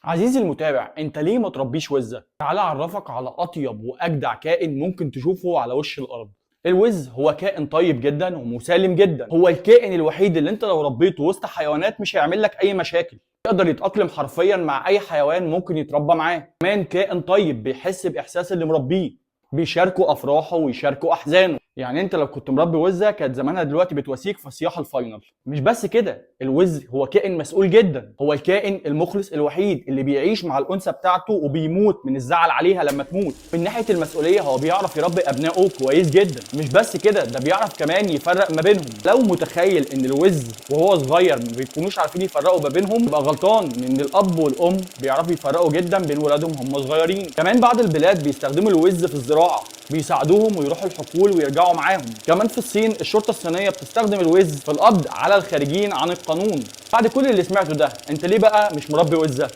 عزيزي المتابع، انت ليه ما تربيش وزة؟ تعالى اعرفك على اطيب واجدع كائن ممكن تشوفه على وش الارض. الوز هو كائن طيب جدا ومسالم جدا، هو الكائن الوحيد اللي انت لو ربيته وسط حيوانات مش هيعمل لك اي مشاكل، يقدر يتأقلم حرفيا مع اي حيوان ممكن يتربى معاه. كمان كائن طيب بيحس باحساس اللي مربيه، بيشاركوا افراحه ويشاركوا احزانه. يعني انت لو كنت مربي وزه كانت زمانها دلوقتي بتواسيك في صياح ال final. مش بس كده، الوز هو كائن مسؤول جدا، هو الكائن المخلص الوحيد اللي بيعيش مع الانثى بتاعته وبيموت من الزعل عليها لما تموت. من ناحية المسؤولية هو بيعرف يربي ابنائه كويس جدا. مش بس كده، ده بيعرف كمان يفرق ما بينهم. لو متخيل ان الوز وهو صغير ما بيكونوش عارفين يفرقوا ما بينهم يبقى غلطان، لان الاب والام بيعرفوا يفرقوا جدا بين ولادهم هم صغيرين. كمان بعض البلاد بيستخدموا الوز في الزراعة، بيساعدوهم ويروحوا الحقول ويرجعوا معاهم. كمان في الصين الشرطة الصينية بتستخدم الوز في القبض على الخارجين عن القانون. بعد كل اللي سمعته ده، انت ليه بقى مش مربي وزه؟